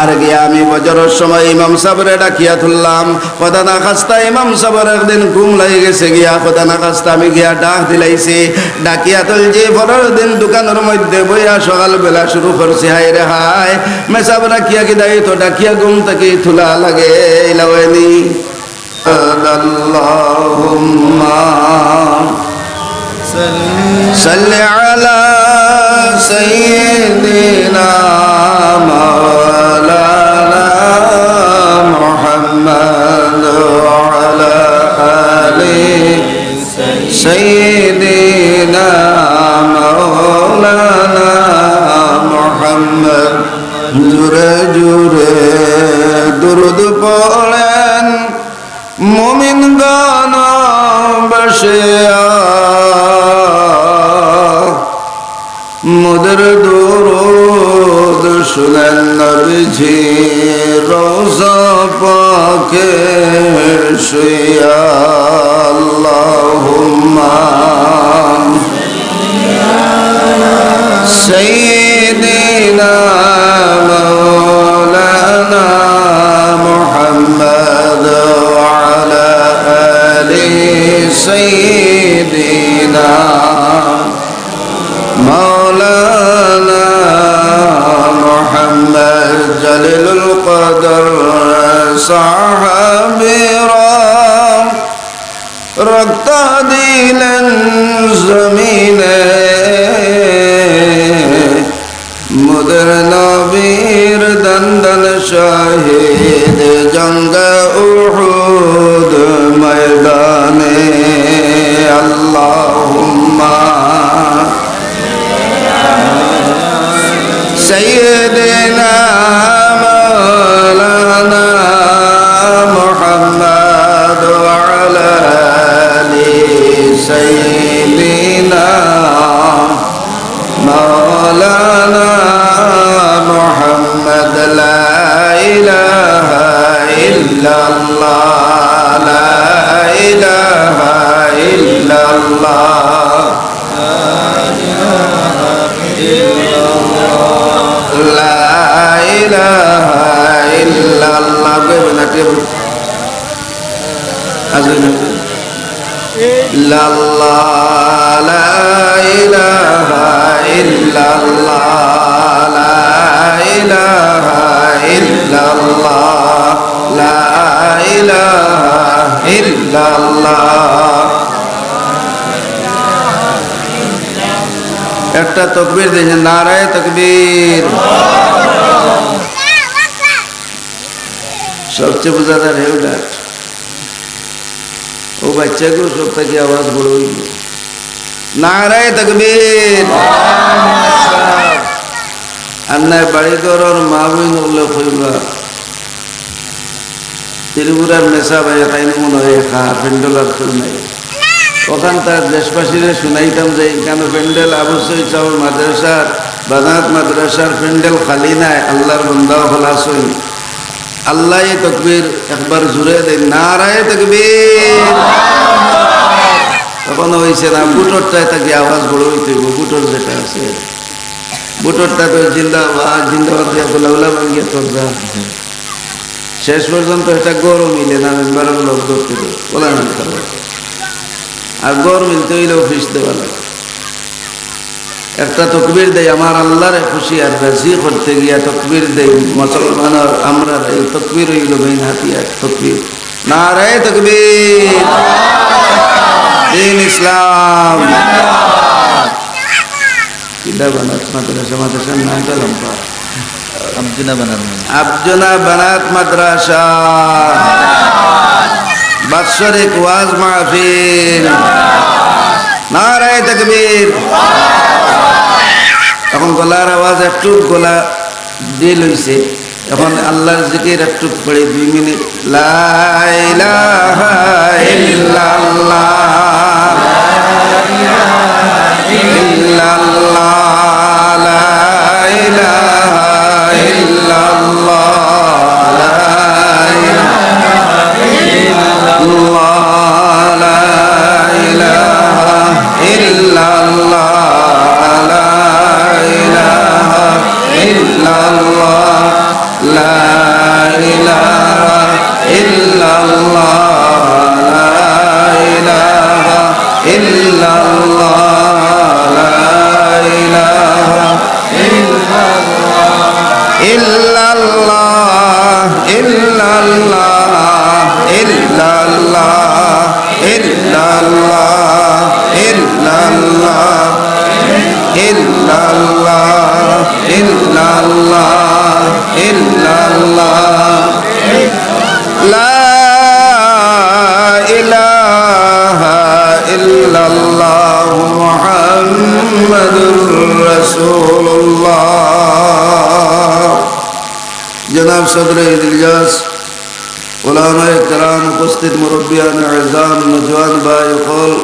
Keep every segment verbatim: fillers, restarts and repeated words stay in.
আর গিয়া আমি ফজরর সময় ইমাম সাবরে ডাকিয়া তুললাম। খোদা না খাস্তা ইমাম সাবর একদিন ঘুম লাগি গেছে গিয়া, খোদা না খাস্তা আমি গিয়া ডাক দিলাইছি। ডাকিয়া তুলছি, পরের দিন দোকানর মধ্যে বইয়া সকালবেলা শুরু করছি, হায় রে হায়, মেসাব ডাকিয়া কিদাই তো ডাকিয়া ঘুম থাকি তুলা লাগে, ইলা অয়নি। اللهم صل على سيدنا مولانا محمد وعلى آل سيدنا مولانا محمد। জোরে জোরে দুরুদ পড়েন মুমিনগণ বসিয়া, মধুর দুরুদ শুনেন নবীজি রওজা পাকে শুইয়া। اللهم سيدنا مولانا محمد وعلى آل سيدنا مولانا محمد جليل القدر صحابي رب রক্ত দিলেন জমিনে, মোদের নবীর দন্দন শহীদ জঙ্গ উহুদ ময়দানে। اللهم سيدنا مولانا محمد وعلى آل سيدنا مولانا محمد. لا إله إلا الله، لا إله إلا الله. لا إله إلا الله. إلا الله، لا إله إلا الله، لا إله إلا الله، لا إله إلا الله. একটা তকবীর দিন, নারায়ে তকবীর। সবচেয়ে বুঝা যার হেউ ডাক। ও বাচ্চাগুলো সব থাকি আওয়াজ বড় অইল। নারায়ে তকবীর। আর নাই বাড়ি ঘরর মা বইন অকলে কইবা, ত্রিপুরার মেসা ভাই তাইন মনে হয় একা, প্যান্ডেল আর কেউ নাই। অখান তার দেশবাসীরে শুনাইতাম যে ইখানো প্যান্ডেল আবু সৈয়দ সাহেব মাদ্রাসার, বানাত মাদ্রাসার প্যান্ডেল খালি নাই, আল্লাহর বান্দা অকল আছইন। আল্লাহ তকবীর একবার জোরে দেন, নারায়ে তকবীর। অখনো অইছে না, বুটরটায় থাকি আওয়াজ বড় অইতে অইবো, বুটর যেটা আছে। বুটরটা তো জিন্দাবাদ, জিন্দাবাদ দিয়া গোলাগুলা ভাঙ্গিয়া তোর যা। শেষ পর্যন্ত একটা গরম মিলে না, মেম্বারর লোক ধরতে দেয়। ওলা না খারাপ। আর গরম মিলতে অইলে অফিস দেওয়া লাগে। একটা তকবীর দেই, আমার আল্লাহরে খুশি আর রাজি করতে গিয়া তকবীর দেই, মুসলমানর আমরা এই তকবীর অইল মেইন হাতিয়ার, তকবীর। নারায়ে তকবীর। দ্বীন ইসলাম। কিতা বানাত মাদ্রাসা, মাদ্রাসার নামটা লম্বা। আবজুনা বানাত মাদ্রাসা। আবজুনা বানাত মাদ্রাসা। বাৎসরিক ওয়াজ মাহফিল। নারায়ে তকবীর। এখন গলার আওয়াজ একটু গলা ঢিল অইছে। এখন আল্লাহর জিকির একটু পড়ি দুই মিনিট। লা ইলাহা ইল্লাল্লাহ, ইল্লাল্লাহ, লা ইলাহা ইল্লাল্লাহ, লা ইলাহা ইল্লাল্লাহ, লা ইলাহা ইল্লাল্লাহ, লা ইলাহা ইল্লাল্লাহ। লা ইল্লাল্লাহ, ইল্লাল্লাহ, ইল্লাল্লাহ, ইল্লাল্লাহ, ইল্লাল্লাহ, ইল্লাল্লাহ, ইল্লাল্লাহ, ইল্লাল্লাহ। লা ইলাহা ইল্লাল্লাহু মুহাম্মাদুর রাসূলুল্লাহ। জনাব সদরে ইজলাস, ওলামায়ে কেরাম, উপস্থিত মুরব্বিয়ানে এজাম, নওজোয়ান ভাই অকল,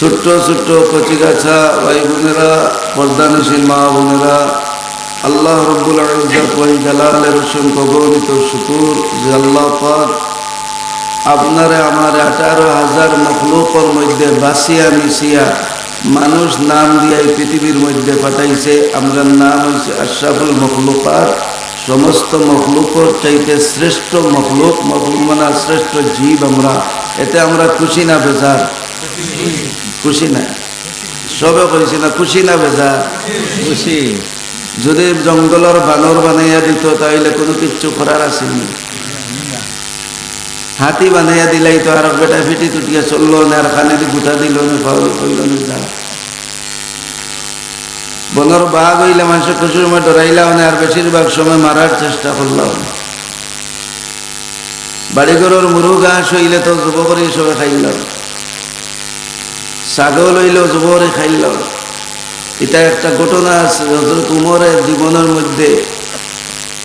ছোট্ট ছোট্ট কচিকাঁচা ভাই বোনেরা, পর্দানশীন মা বোনেরা, আল্লাহ রব্বুল ইজ্জত ওয়াল জালালের অসংখ্য গণিত শুকুর যে আল্লাহ পাক আপনারে আমারে আঠারো হাজার মখলুকর মধ্যে বাছিয়া মিছিয়া মানুষ নাম দিয়া এই পৃথিবীর মধ্যে পাঠাইছে। আমরার নাম অইছে আশরাফুল মখলুকাত, সমস্ত মখলুকর চাইতে শ্রেষ্ঠ মখলুক, মখলুক মানে শ্রেষ্ঠ জীব আমরা। এতে আমরা খুশি না বেজার? খুশি না? সবে কইছি না, খুশি না বেজার? খুশি। যদি জঙ্গলর বানর বানাইয়া দিত, তাইলে কুনু কিচ্ছু করার আছিল না। হাতি বানাইয়া দিলাইতো, আর বেটা ফিটি তুটিয়া চললো না, আর কানেদি গুতা দিলো না, পাও কইলো না, যা। বনর বাঘ অইলে মানষে খুশির সময় ডরাইলাও না, আর বেশিরভাগ সময় মারার চেষ্টা করলাও না। বাড়িঘরর মুরগ হাঁস অইলে তো জবো করি সবে খাইলাও, ছাগল অইলেও জবো করি খাইলাও। ইটা একটা ঘটনা আছে হযরত উমরের জীবনর মধ্যে।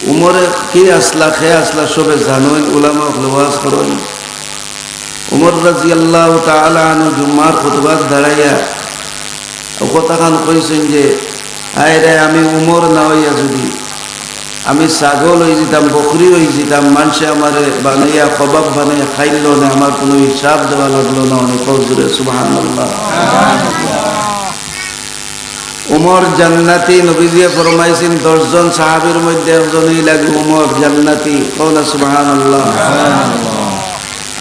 উমরে কে আছলা, কে আছলা সবে জানইন, উলামা অকলে ওয়াজ করইন। উমর রাদিয়াল্লাহু তাআলা আনহু জুম্মার খুতবাত দাঁড়াইয়া অউ কথাখান কইছইন যে, "হায় রে, আমি উমর না অইয়া যদি আমি ছাগল অই যিতাম, বকরি অই যিতাম, মানষে আমারে বানাইয়া, কবাব বানাইয়া খাইলো না, আমার কুনু হিসাব দেওয়া লাগলো না।" অনেক জোরে সুবহানাল্লাহ। উমর জান্নাতি, নবীজিয়ে ফরমাইছইন, দশ জন সাহাবীর মধ্যে একজন অইলা গি উমর জান্নাতি। কও না সুবহানাল্লাহ।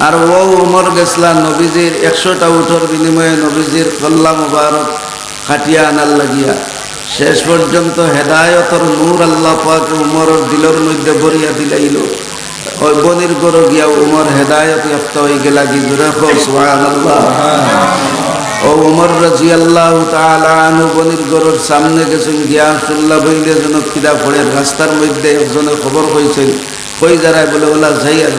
আর অউ উমর গেছলা নবীজির একশোটা উটর বিনিময়ে নবীজির কল্লা মুবারক কাটিয়া আনার লাগিয়া। শেষ পর্যন্ত হেদায়তর নূর আল্লাহ পাকে উমরর দিলর মধ্যে ভরিয়া দিলাইলো। অউ বনির ঘরো গিয়া উমর হেদায়ত ইয়াফতা অইগেলা গি, জোরে কও সুবহানাল্লাহ। অউ উমর রাদিয়াল্লাহু তাআলা আনহু বনির ঘরর সামনে গেছইন, গিয়া আব্দুল্লাহ বইলে যেন কিতা পড়ে, রাস্তার মধ্যে একজনে খবর কইছইন, কই যারায়? বলে, "ওলা যাইয়ার।"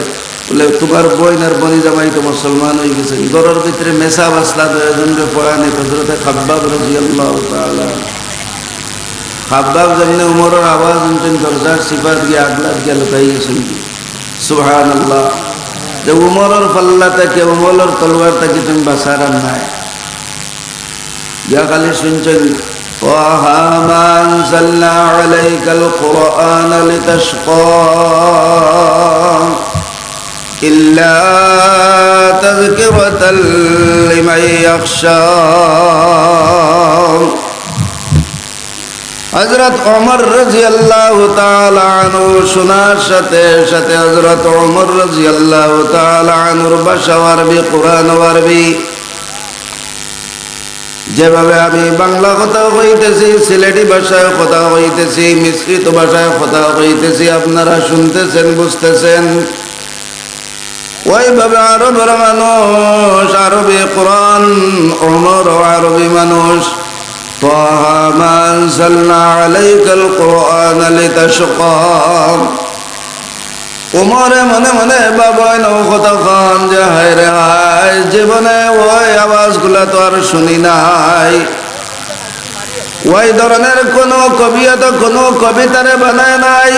বলে, "তুমার বইন আর বনি জামাই তো মুসলমান অইগেছইন।" ঘরর ভিতরে মেসাব আছলা, দুইজনরে পড়ানি, হযরতে খাব্বাব রাদিয়াল্লাহু তাআলা আনহু। খাব্বাব যেমনে উমরর আওয়াজ হুনছইন, দরজার চিপাত গিয়া আগলাত গিয়া লুকাই গেছইন। সুবহানাল্লাহ। যে উমরর পাল্লা থাকি, উমরর তলোয়ার থাকি তুমি বাঁচার আর নাই। গিয়া খালি হুনছইন, "طه ما أنزلنا عليك القرآن لتشقى إلا تذكرة لمن يخشى।" হযরত ওমর রাদিয়াল্লাহু তাআলা আনহু শোনার সাথে সাথে হযরত ওমর রাদিয়াল্লাহু তাআলা আনহুর ভাষাও আরবি, কোরআনও আরবি। যেভাবে আমি বাংলা কথা কইতেছি, সিলেটি ভাষায় কথা কইতেছি, মিশ্রিত ভাষায় কথা কইতেছি, আপনারা শুনতেছেন, বুঝতেছেন। ওইভাবে আরবের মানুষ আরবি কোরআন, ওমরও আরবি মানুষ। طه ما أنزلنا عليك القرآن لتشقى। ওমরে মনে মনে ভাবইন অউ কথাখান যে, "হায় রে হায়, জীবনে ওই আওয়াজগুলা তো আর শুনি নাই, ওই ধরনের কোনো কবিতা, কোনো কবিতারে বানায় নাই।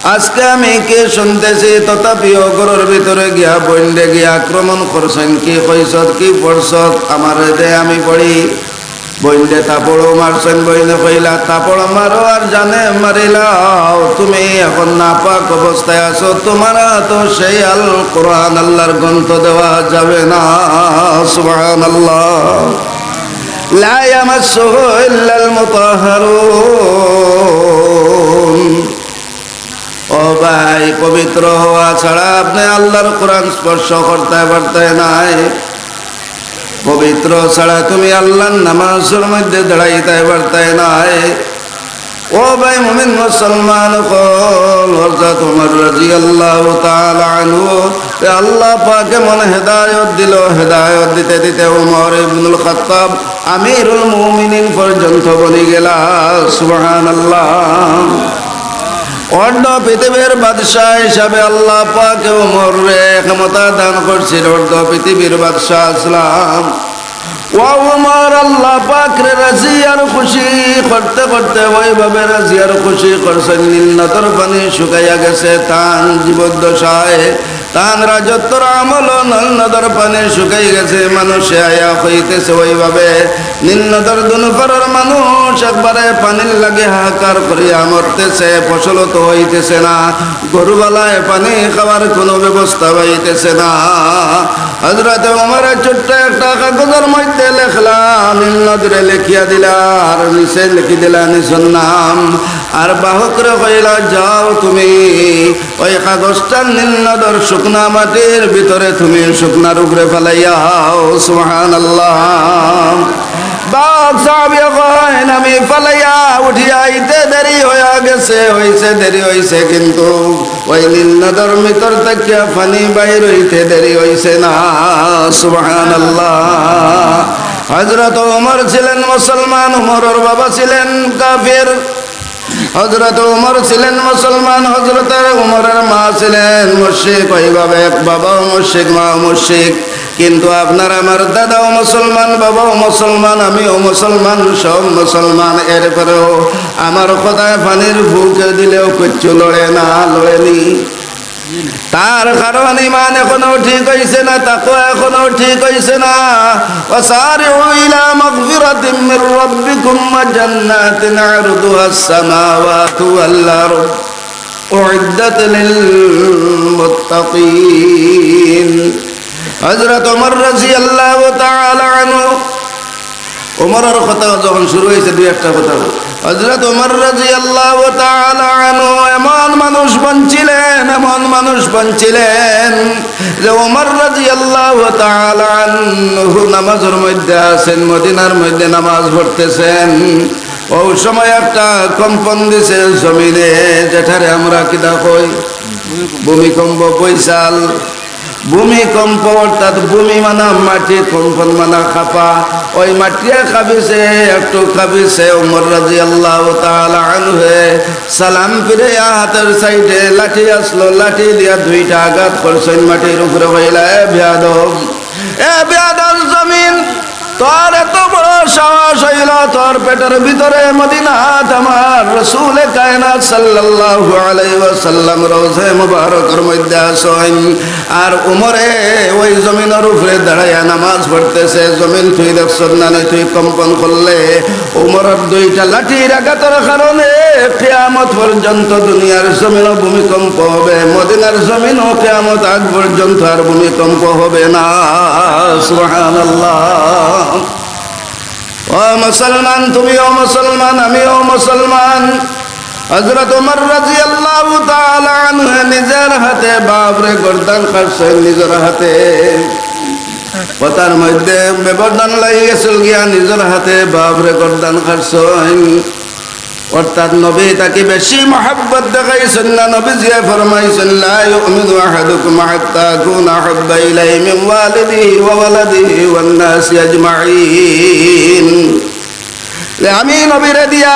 আজকে আমি কি শুনতেছি?" তথাপিও ঘরর ভিতরে গিয়া বইনরে গিয়া আক্রমণ করছইন, "কি কইছত, কি পড়ছত, আমারে দে, আমি পড়ি।" বইনরে থাপড়ও মারছইন, বইনে কইলা, "থাপড় মারো আর জানে মারিলাও, তুমি এখন নাপাক অবস্থায় আছো, তুমার আতো সেই আল কোরআন, আল্লাহর গ্রন্থ দেওয়া যাবে না।" সুবহানাল্লাহ। لا يمسه إلا المطهرون। ও ভাই, পবিত্র হওয়া ছাড়া আপনি আল্লাহর কোরআন স্পর্শ করতে পারতে নাই। পবিত্র ছাড়া তুমি আল্লাহর নামাজর মধ্যে দাঁড়াইতে পারতে নাই। ও ভাই মুমিন মুসলমান অকল, হযরত উমর রাদিয়াল্লাহু তাআলা আনহু, তে আল্লাহ পাক এমন হেদায়েত দিল, হেদায়েত দিতে দিতে উমর ইবনুল খাত্তাব আমিরুল মুমিনিন পর্যন্ত বনি গেলা। সুবহানাল্লাহ। অর্ধ পৃথিবীর বাদশাহ হিসাবে আল্লাহ পাকে উমররে ক্ষমতা দান করছিল, অর্ধ পৃথিবীর বাদশাহ আছলা। ও উমর, আল্লাহ পাকরে রাজি আর খুশি করতে করতে, ওইভাবে রাজি আর খুশি করছইন, নীল নদর পানি শুকাইয়া গেছে। তান জীবদ্দশায়, তান রাজত্বর আমলো নীল নদর পানি শুকাই গেছে। মানুষে আয়া কইতেছে, ওইভাবে নীল নদর দুনো পারর মানুষ একবারে পানির লাগি হাহাকার করিয়া মরতেছে, ফসল তো হইতেছে না, গরুবালায় পানি খাওয়ার কোনো ব্যবস্থা হইতেছে না। হযরত উমরে ছোট্ট একটা কাগজর মধ্যে লেখলা, নীল নদরে লেখিয়া দিলা, আর নিচে লেখি দিলা নিজর নাম। আর বাহকরে কইলা, যাও তুমি ওই কাগজটা নীল নদর শুকনা মাটির ভিতরে তুমি শুকনার উপরে ফালাইয়াও। সুবহানাল্লাহ। বাহক সাহাবী কইন, আমি ফালাইয়া উঠিয়া আইতে দেরি হইয়া গেছে, হইছে, দেরি হইছে, কিন্তু ওই নীল নদর ভিতর থাকিয়া পানি বাইর হইতে দেরি হইছে না। সুবহানাল্লাহ। হযরত উমর ছিলেন মুসলমান, উমরর বাবা ছিলেন কাফির। হযরত উমর ছিলেন মুসলমান, হযরত উমরর মা ছিলেন মুশরিক। ওইভাবে বাবাও মুশরিক, মাও মুশরিক। কিন্তু আপনার আমার দাদাও মুসলমান, বাবাও মুসলমান, আমিও মুসলমান, সব মুসলমান। এরপরেও আমার কথায় পানির ফুকে দিলেও কিচ্ছু লড়ে না, লড়েনি। তার কারণ ইমান এখনো ঠিক হইছে না, তাকওয়া এখনো ঠিক হইছে না। وسارعوا إلى مغفرة من ربكم وجنة عرضها السماوات والأرض أعدت للمتقين. হযরত উমর রাদিয়াল্লাহু তাআলা আনহু, উমরর কথা যখন শুরু হইছে, দুই একটা কথা বলি। হযরত উমর রাদিয়াল্লাহু তাআলা আনহু এমন মানুষ বনছিলেন, এমন মানুষ বনছিলেন যে উমর রাদিয়াল্লাহু তাআলা আনহু নামাজর মধ্যে আছেন, মদিনার মধ্যে নামাজ পড়তেছেন। ওই সময় একটা কম্পন দিছে জমিনে, যেটারে আমরা কিতা কই? ভূমিকম্প, বৈশাল। ভূমিকম্প অর্থাৎ ভূমি মানা মাটি, কম্পন মানা কাঁপা। ওই মাটিয়ে কাঁপিছে, একটু কাঁপিছে। উমর রাদিয়াল্লাহু তাআলা আনহুয়ে সালাম ফিরাইয়া হাতের সাইডে লাঠি আসলো, লাঠি দিয়া দুইটা আঘাত করছইন মাটির উপরে। কইলা, এ বেয়াদব, এ বেয়াদব জমিন, তোর এত বড় সাহস হইল, তোর পেটের ভিতরে মদিনাত আমার রসুলে কায়নাত সাল্লাল্লাহু আলাইহি ওয়াসাল্লাম রওজে মুবারকর মধ্যে আছইন, আর উমরে ওই জমিনর উপরে দাঁড়াইয়া নামাজ পড়তেছে। জমিন তুই দেখছস না নি? তুই কম্পন করলে, উমরর দুইটা লাঠির আঘাতর কারণে কিয়ামত পর্যন্ত দুনিয়ার জমিনও ভূমিকম্প হবে, মদিনার জমিনও কিয়ামত আগ পর্যন্ত আর ভূমিকম্প হবে না। সুবহানাল্লাহ। ও মুসলমান, তুমিও মুসলমান, আমিও মুসলমান। হযরত উমর রাদিয়াল্লাহু তাআলা আনহু নিজের হাতে বাপরে গর্দান কাটছইন, নিজের হাতে। কথার মধ্যে ব্যবধান লাগি গেছিল গিয়া, নিজের হাতে বাপরে গর্দান কাটছইন। অর্থাৎ নবী তাকে বেশি মহব্বত দেখাইছইন না। নবীজিয়ে ফরমাইছইন, لا يؤمن أحدكم حتى أكون أحب إليه من والده وولده والناس أجمعين। যে আমি নবীরে দিয়া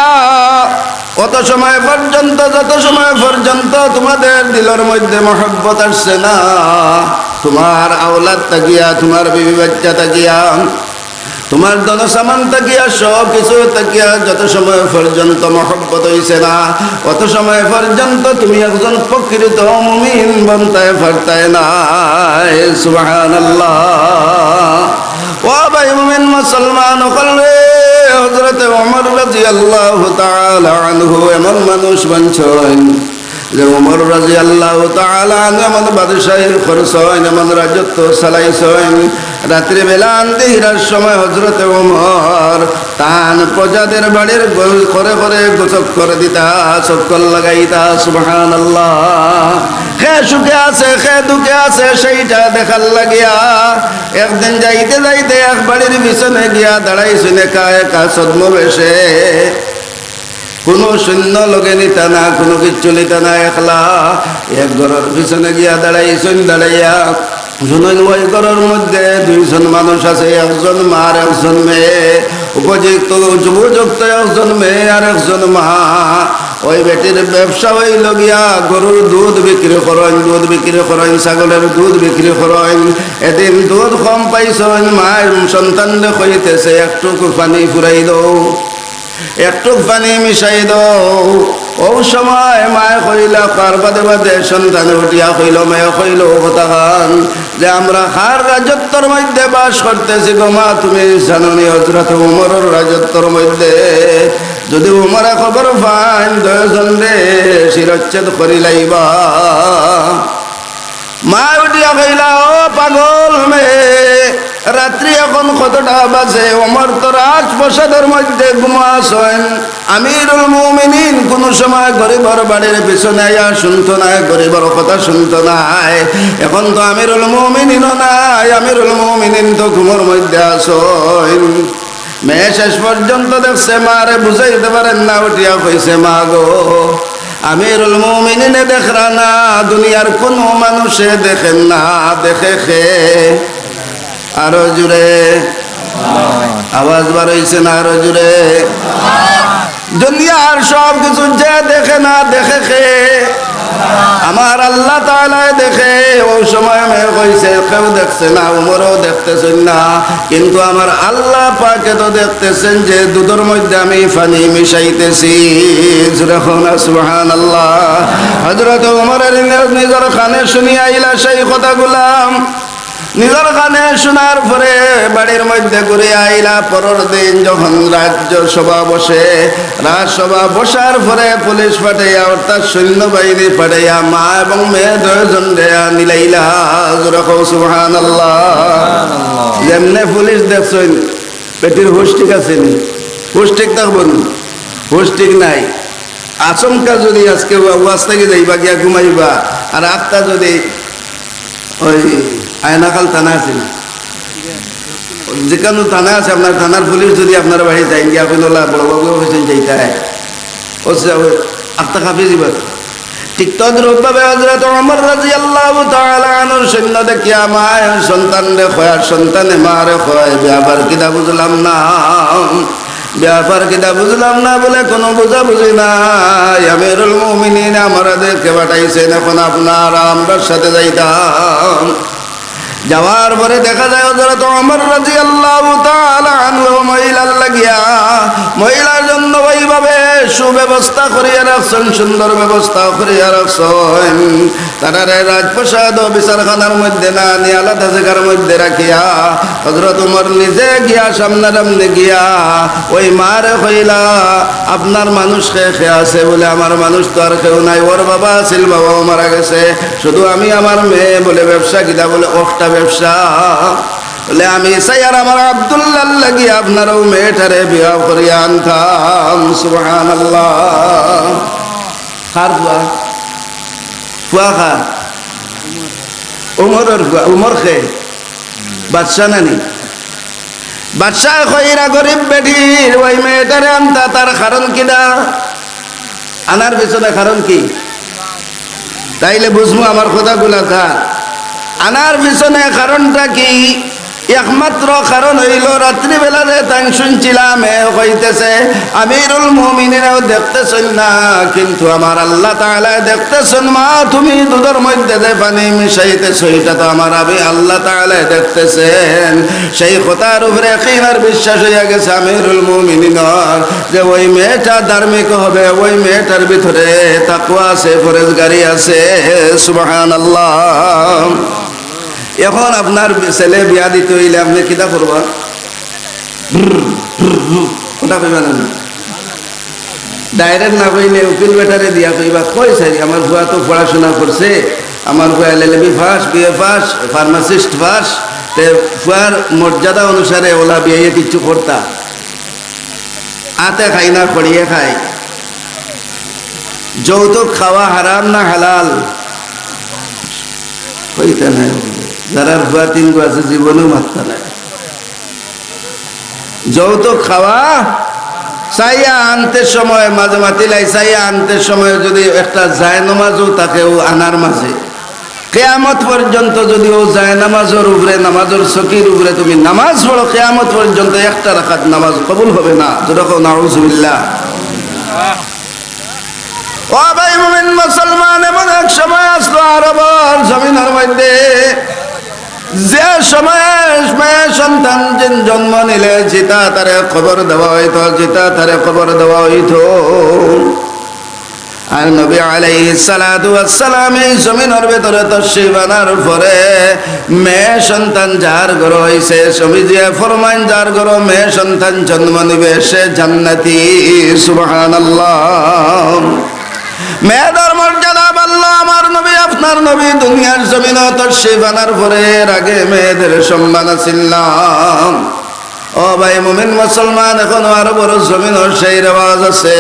অত সময় পর্যন্ত, যত সময় পর্যন্ত তোমাদের দিলর মধ্যে মহব্বত আসছে না, তোমার আওলাদ থাকিয়া, তোমার বিবি বাচ্চা থাকিয়া, তোমার ধন সামান থাকিয়া, সব কিছু থাকিয়া যত সময় পর্যন্ত মহব্বত হইছে না, অত সময় পর্যন্ত তুমি একজন প্রকৃত মুমিন বনতায় পারতায় না। সুবহানাল্লাহ। ও ভাই মুমিন মুসলমান অকল রে, হযরত উমর রাদিয়াল্লাহু তাআলা আনহু এমন মানুষ বনছইন যে উমর রাদিয়াল্লাহু তাআলা আনহু এমন বাদশাহী করছইন, এমন রাজত্ব চালাইছইন। রাত্রিবেলা আন্দিহিরার সময় হযরত উমর তান প্রজাদের বাড়ির গো-, ঘরে ঘরে গো-, চক্কর দিতা, চক্কর লাগাইতা। সুবহানাল্লাহ। কে সুখে আছে, কে দুঃখে আছে, সেইটা দেখার লাগিয়া একদিন যাইতে যাইতে এক বাড়ির পিছনে গিয়া দাঁড়াইছইন একা একা ছদ্মবেশে। কুনু সৈন্য লগে নিতা না, কুনু কিচ্ছু নিতা না, একলা এক ঘরর পিছনে গিয়া দাঁড়াইছইন। দাঁড়াইয়া হুনইন, ওই ঘরর মধ্যে দুইজন মানুষ আছে, একজন মা আর একজন মেয়ে। উপযুক্ত, উপযুক্ত একজন মেয়ে আর একজন মা। ওই বেটির ব্যবসা অইলো গিয়া গরুর দুধ বিক্রি করইন, দুধ বিক্রি করইন, ছাগলের দুধ বিক্রি করইন। এদিন দুধ কম পাইছইন, মায় সন্তানরে কইতেছে, "একটুক পানি ফুরাই দেও।" একটুক পানি মিশাই দেও। অউ সময় মায় কইলা, কার বাদে বাদে সন্তানে উঠিয়া কইলো, মেয়ে কইলো, "ও কথাখান যে আমরা কার রাজত্বর মধ্যে বাস করতেছি গো মা, তুমি জানো নি হযরত উমরর রাজত্বর মধ্যে? যদি উমরে খবর পাইন, দুইজনরে শিরচ্ছেদ করি লাইবা।" মা উঠিয়া কইলা, "ও পাগল মেয়ে, রাত্রি এখন কতটা বাজে? ওমর তো রাজপ্রাসাদর মধ্যে ঘুমাছইন। আমিরুল মুমিনিন কুনু সময় গরিবর বাড়ির পিছনে আইয়া শুনতো নায়, গরিবর কথা শুনতো নায়। এখন তো আমিরুল মুমিনিনও নাই, আমিরুল মুমিনিন তো ঘুমর মধ্যে আছইন।" মেয়ে শেষ পর্যন্ত দেখছে, মারে বুঝাইতে পারের না, উঠিয়া কইছে, "মা গো, আমিরুল মুমিনিনে দেখরা না, দুনিয়ার কুনু মানুষে দেখের না, দেখে কে?" আরো জোরে। আওয়াজ বার অইছে না, আরো জোরে। দুনিয়ার সব কিছু যে দেখে না, দেখে কে? আমার আল্লাহ তাআলায় দেখে। অউ সময় মেয়ে কইছে, "কেউ দেখছে না, উমরেও দেখতেছইন না, কিন্তু আমার আল্লাহ পাকে তো দেখতেছেন যে দুধর মধ্যে আমি পানি মিশাইতেছি।" জোরে কও না সুবহানাল্লাহ। হযরত উমরে নিজর কানে শুনিয়া আইলা সেই কথাগুলা। নিজর কানে শুনার পরে বাড়ির মধ্যে ঘুরে আইলা। পরের দিন যখন রাজসভা বসে, রাজসভা বসার পরে পুলিশ পাঠাইয়া, অর্থাৎ সৈন্যবাহিনী পাঠাইয়া মা এবং মেয়ে দুইজনরে আনিলাইলা। জোরে কও সুবহানাল্লাহ। যেমনে পুলিশ দেখছইন, বেটির হুশ ঠিক আছে নি? হুশ ঠিক থাকবো নি? হুশ ঠিক নাই। আচমকা যদি আজকে ওয়া-, ওয়াজ থাকি যাইবা, গিয়া ঘুমাইবা, আর আখতা যদি ওই আয়নাখাল থানা আছে না, যেখানো থানা আছে, আপনার থানার পুলিশ যদি আপনার বাড়ি যাইন, গিয়া কইন, "ওলা বড় বাবু অফিসে যাইতা হয়", ও সে ওই আখতা কাঁপি দিবা। ঠিক তদ্রূপ ভাবে হযরত ওমর রাদিয়াল্লাহু তাআলা আনহুর সৈন্য দেখিয়া মায় সন্তানরে কয়, আর সন্তানে মারে কয়, "ব্যাপার কিতা বুঝলাম না, ব্যাপার কিতা বুঝলাম না।" বলে, "কুনু বুঝাবুঝি নাই, আমিরুল মুমিনিন আমারে দেখে পাঠাইছইন, এখন আপনার আমরার সাথে যাইতাম।" যাওয়ার পরে দেখা যায় হযরত ওমর রাদিয়াল্লাহু তাআলা আনহু মহিলার লাগিয়া, মহিলার জন্য ওইভাবে সুব্যবস্থা করিয়া রাখছইন, সুন্দর ব্যবস্থা করিয়া রাখছইন। তারারে রাজপ্রাসাদ ও বিচারখানার মধ্যে না নিয়া আলাদা জাগার মধ্যে রাখিয়া হযরত ওমর নিজে গিয়া সামনাসামনি গিয়া ওই মারে কইলা, "আপনার মানুষ কে, কে আছে?" বলে, "আমার মানুষ তো আর কেউ নাই, ওর বাবা আছিল, বাবাও মারা গেছে।" শুধু আমি আমার মেয়ে বলে ব্যবসা কিতা বলে, অখটা ব্যবসা। বলে, "আমি চাই আর আমার আব্দুল্লাহর লাগি আপনার অউ মেয়েটারে বিয়া করিয়া আনতাম।" সুবহানাল্লাহ। কার ফুয়া? ফুয়া কার? উমরর ফুয়া। উমর কে? বাদশা নানি? বাদশায় কইরা গরিব বেটির ওই মেয়েটারে আনতা, তার কারণ কিতা? আনার পিছনে কারণ কি? তাইলে বুঝমু আমার কথাগুলা তার। আনার পিছনে কারণটা কি? একমাত্র কারণ অইলো, রাত্রিবেলা যে তাইন শুনছিলা মেয়ে কইতেছে, "আমিরুল মুমিনিনেও দেখতেছইন না, কিন্তু আমার আল্লাহ তাআলায় দেখতেছইন। মা, তুমি দুধর মধ্যে যে পানি মিশাইতেছো, ইটা তো আমার আমি আল্লাহ তাআলায় দেখতেছেন।" সেই কথার উপরে ইয়াকিন আর বিশ্বাস অইয়া গেছে আমিরুল মুমিনিনর। যে ওই মেয়েটা ধার্মিক হবে, ওই মেয়েটার ভিতরে তাকওয়া আছে, পরেজগারি আছে। সুবহানাল্লাহ। এখন আপনার ছেলে বিয়া দিতে অইলে আপনে কিতা করবা? ব্রুর, ব্রুর, ব্রুর। ওটা কইবা না? Direct না কইলে উকিল বেটারে দিয়া কইবা, "কই চাই, আমার ফুয়া তো পড়াশোনা করছে, আমার ফুয়া LLB pass, BA pass, pharmacist pass, তে ফুয়ার মর্যাদা অনুসারে ওলা বিয়াইয়ে কিচ্ছু করতা।" আতে খাই না, খড়িয়ে খাই। যৌতুক খাওয়া হারাম না হালাল? কইতা নাই। যারার ফুয়া তিনগু আছে, জীবনেও মাততা নাই। যৌতুক খাওয়া চাইয়া আনতে সময়, মাঝে মাতিলাই চাইয়া আনতে সময় যদি একটা জায়নামাজও থাকে ও আনার মাঝে, কিয়ামত পর্যন্ত যদি ও জায়নামাজর উপরে, নামাজর চকির উপরে তুমি নামাজ পড়ো, কিয়ামত পর্যন্ত একটা রাকাত নামাজ কবুল হবে না। জোরে কও, নাউজুবিল্লাহ। ও ভাই মুমিন মুসলমান, এমন এক সময় আসলো আরবর জমিনর মধ্যে, যে সময়ে মেয়ে সন্তান জন-, জন্ম নিলে যেটা তারে খবর দেওয়া হইতো, যেটা তারে খবর দেওয়া হইতো। আর নবী আলাইহিস সালাতু ওয়াস সালাম এই জমিনর ভিতরে তশরিফ আনার পরে মেয়ে সন্তান যার ঘরো হইছে, নবীজিয়ে ফরমাইন, যার ঘরো মেয়ে সন্তান জন্ম নিবে সে জান্নাতি। সুবহানাল্লাহ। মেয়েদের মর্যাদা বাড়লো। আমার নবী, আপনার নবী দুনিয়ার জমিনো তশরিফ আনার পরে এর আগে মেয়েদের সম্মান আছিল না। ও ভাই মুমিন মুসলমান, এখনো আরবর জমিনো সেই রেওয়াজ আছে।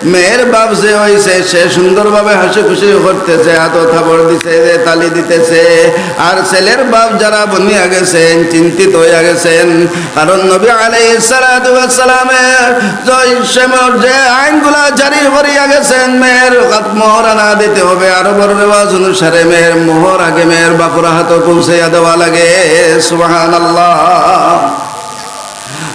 মেয়ের বাপ যে হইছে, সে সুন্দরভাবে হাসি খুশি করতেছে, হাতো থাপড় দিছে, যে তালি দিতেছে। আর ছেলের বাপ যারা বনিয়া গেছেন, চিন্তিত হইয়া গেছেন, কারণ নবী আলাইহিস সালাতু ওয়াস সালামে যে সময় যে আইনগুলা জারি করিয়া গেছেন, মেয়ের মোহরানা দিতে হবে। আরবর রেওয়াজ অনুসারে মেয়ের মোহর আগে মেয়ের বাপর হাতো পৌঁছাইয়া দেওয়া লাগে। সুবহানাল্লাহ।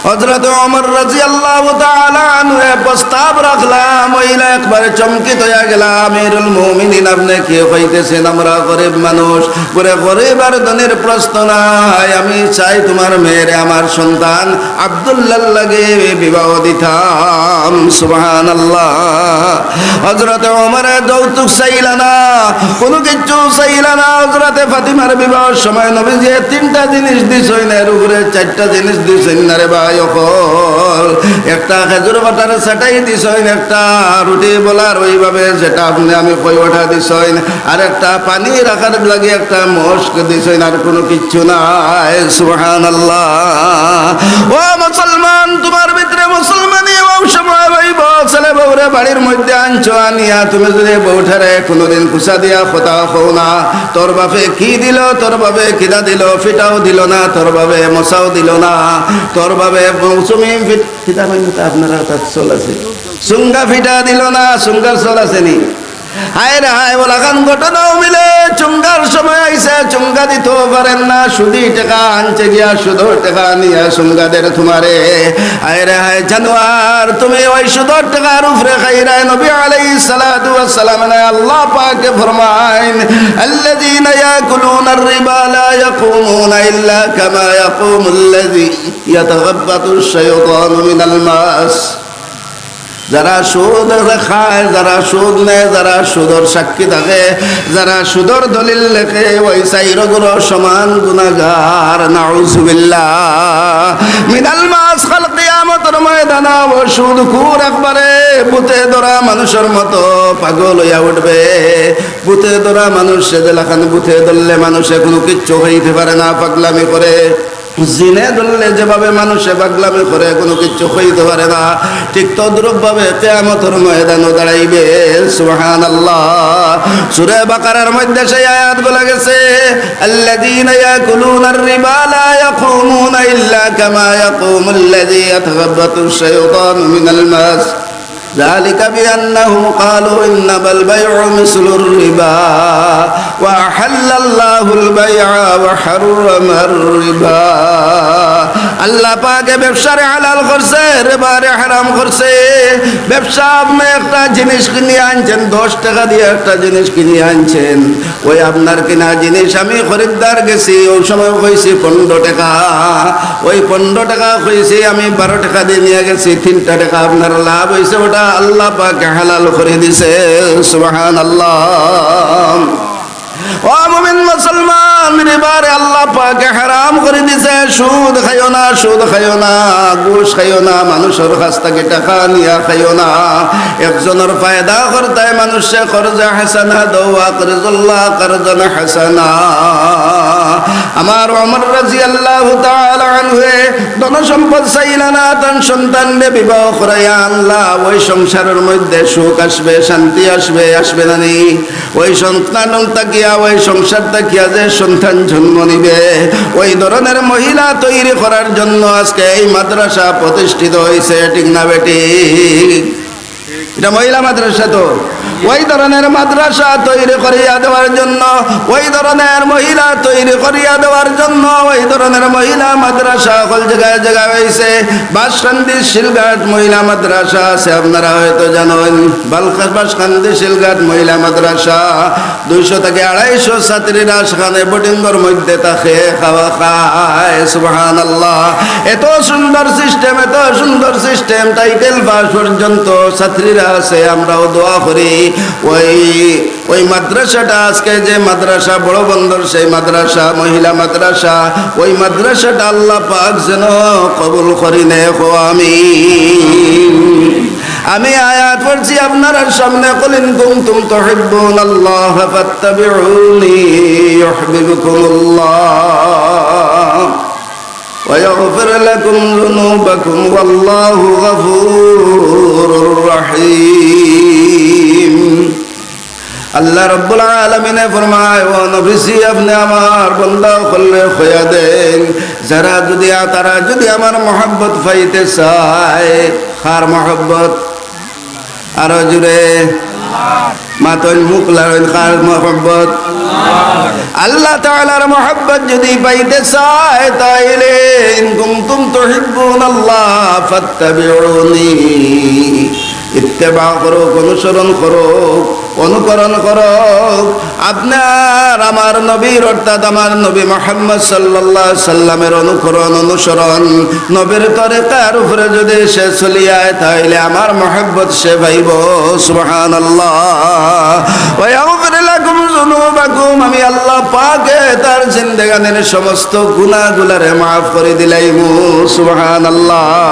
হযরত ওমর রাদিয়াল্লাহু তাআলা আনহু এ প্রস্তাব রাখলা, মহিলা একবারে চমকিত হইয়া গেলা, "আমিরুল মুমিনিন, আপনে কি কইতেছেন? আমরা গরিব মানুষ।" বলে, "গরিব আর ধনীর প্রশ্ন নাই, আমি চাই তোমার মেয়েরে আমার সন্তান আব্দুল্লাহর লগে বিবাহ দিতাম।" সুবহানাল্লাহ। হযরত ওমরে যৌতুক চাইলা না, কোনো কিচ্ছু চাইলা না। হযরতে ফাতিমার বিবাহর সময় নবীজিয়ে তিনটা জিনিস দিছইন, এর উপরে চারটা জিনিস দিছইন না রে ভাই অকল। একটা খেজুর বাটার চাটাই দিছইন, একটা রুটি বেলার ওইভাবে যেটা আপনে আমি কই ওটা দিছইন, আর একটা পানি রাখার লাগি একটা মশক দিছইন, আর কোনো কিচ্ছু নাই। সুবহানাল্লাহ। ও মুসলমান, তোমার ভিতরে মুসলমানি ও সময় হইব, ছেলে বউরে বাড়ির মধ্যে আনছো, আনিয়া তুমি যদি বউটারে কোনোদিন কুচা দিয়া কথা কও না, তোর বাপে কি দিল, তোর বাপে কিতা দিল, ফিটাও দিল না, তোর বাপে মশাও দিল না, তোর বাপে মৌসুমি ফিট-, কিতা কইন তো আপনারা তার চল আছে, চুঙ্গা ফিটা দিল না, চুঙ্গার চল আছে নি? হায় রে হায়, ওলাখান ঘটনাও মিলে, চুঙ্গার সময় আইছে, চুঙ্গা দিতেও পারেন না, সুদি টেকা আনতে গিয়া সুদর টেকা নিয়া চুঙ্গা দের তোমারে। হায় রে হায় জানোয়ার, তুমি ওই সুদর টেকার উপরে খাইরায়। নবী আলাইহিস সালাতু ওয়াস সালাম নাই, আল্লাহ পাকে ফরমাইন, "আল্লাযীনা ইয়াকুলুনার রিবা লা ইয়াকুমুনা ইল্লা কামা ইয়াকুমুল্লাযী ইয়াতাখাব্বাতুশ শাইতানু মিনাল মাস।" যারা সুদ খায়, যারা সুদ নেয়, যারা সুদর সাক্ষী থাকে, যারা সুদর দলিল লেখে, ওই চাইরগুলো সমান গুনাহগার। নাউজুবিল্লাহ। মিনাল মাস, কাল কিয়ামতর ময়দানে ও সুদখুর একবারে ভূতে ধরা মানুষের মতো পাগল হইয়া উঠবে। ভূতে ধরা মানুষ, সে যেলাখান ভূতে ধরলে মানুষে কোনো কিচ্ছু হইতে পারে না, পাগলামি করে। জিনে ধরলে যেভাবে মানুষে পাগলামি করে, কোনো কিচ্ছু কইতে পারে না, ঠিক তদ্রূপ ভাবে কিয়ামতর ময়দানও দাঁড়াইবে। সুবহানাল্লাহ। সূরা বাকারার মধ্যে সেই আয়াতগুলো গেছে, "আল্লাযীনা ইয়াকুলুনার রিবা লা ইয়াকুমুনা ইল্লা কামা ইয়াকুমুল্লাযী ইয়াতাখাব্বাতুশ শাইতানু মিনাল মাস।" ذلك بأنهم قالوا إنما البيع مثل الربا وأحل الله البيع وحرم الربا। আল্লাহ পাকে ব্যবসারে হালাল করছে, রিবারে হারাম করছে। ব্যবসা, আপনি একটা জিনিস কিনে আনছেন, দশ টাকা দিয়ে একটা জিনিস কিনে আনছেন, ওই আপনার কিনা জিনিস আমি খরিদ্দার গেছি, ওই সময় কইছি পনেরো টাকা, ওই পনেরো টাকা কইছি আমি বারো টাকা দিয়ে নিয়া গেছি, তিনটা টাকা আপনার লাভ হইছে, ওটা আল্লাহ পাকে হালাল করে দিছে। সুবহানাল্লাহ। ও মুমিন মুসলমান, রিবারে আল্লাহ পাকে হারাম করে দিছে। সুদ খাইও না, সুদ খাইও না, ঘুষ খাইও না, মানুষের কাছ থেকে টাকা নিয়া খাইও না। একজনের ফায়দা করতে মানুষে কর্জে হাসানা দেও, আকরিজুল্লাহ কারজান হাসানা। আমার ওমর রাদিয়াল্লাহু তাআলা আনহুয়ে ধন সম্পদ চাইলা না, তান সন্তানরে বিবাহ করাইয়া আনলা। ওই সংসারর মধ্যে সুখ আসবে, শান্তি আসবে, আসবে না নি? ওই সন্তান থাকিয়া, ওই সংসার থাকিয়া যে সন্তান জন্ম নিবে, ওই ধরনের মহিলা তৈরি করার জন্য আজকে এই মাদ্রাসা প্রতিষ্ঠিত হইছে, ঠিক না বেঠিক? এটা মহিলা মাদ্রাসা তো। ওই ধরনের মাদ্রাসা তৈরি করিয়া দেওয়ার জন্য, ওই ধরনের মহিলা তৈরি করিয়া দেওয়ার জন্য, ওই ধরনের মহিলা মাদ্রাসা হকল জাগায় জাগায় হইছে। বাঁশকান্দি শিলঘাট মহিলা মাদ্রাসা আছে, আপনারা হয়তো জানইন। বালকা-, বাঁশকান্দি শিলঘাট মহিলা মাদ্রাসা, দুইশো থাকি আড়াইশো ছাত্রীরা সেখানে বোর্ডিংর মধ্যে থাকে, খাওয়া খায়। সুবহানাল্লাহ। এত সুন্দর সিস্টেম, এত সুন্দর সিস্টেম, টাইটেল পাস পর্যন্ত ছাত্রীরা আছে। আমরাও দোয়া করি ওই, ওই মাদ্রাসাটা, আজকে যে মাদ্রাসা বড় বন্দর, সেই মাদ্রাসা, মহিলা মাদ্রাসা, ওই মাদ্রাসাটা আল্লাহ পাক যেন কবুল করি নেয়। কও আমিন। আমি আয়াত পড়ছি আপনারার সামনে, قل إن كنتم تحبون الله فاتبعوني يحببكم الله ويغفر لكم ذنوبكم والله غفور رحيم। আল্লাহ রাব্বুল আলামিনে ফরমায়, "ও নবীজি, আপনে আমার বন্দা অকলরে কইয়া দেইন, যারা যুদি, তারা যুদি আমার মহব্বত পাইতে চায়।" কার মহব্বত? আরো জুরে। মাতইন, মুখ লাড়ইন, কার মহব্বত? আল্লাহ তাআলার মহব্বত যুদি পাইতে চায়, তাইলে, "ইন কুনতুম তুহিব্বুনাল্লাহ ফাত্তাবিউনি।" ইত্তেবা করউক, অনুসরণ করউক, অনুকরণ করউক। আপনার আমার নবীর, অর্থাৎ আমার নবী মুহাম্মদ সাল্লাল্লাহু আলাইহি সাল্লামের অনুকরণ, অনুসরণ, নবীর তরিকার উপরে যুদি সে চলিয়ায়, তাইলে আমার মহব্বত সে পাইবো। সুবহানাল্লাহ। ওয়া ইয়াগফির লাকুম যুনুবাকুম, আমি আল্লাহ পাকে তার জিন্দেগানির সমস্ত গুনাহগুলারে মাফ করি দিলাইমু। সুবহানাল্লাহ।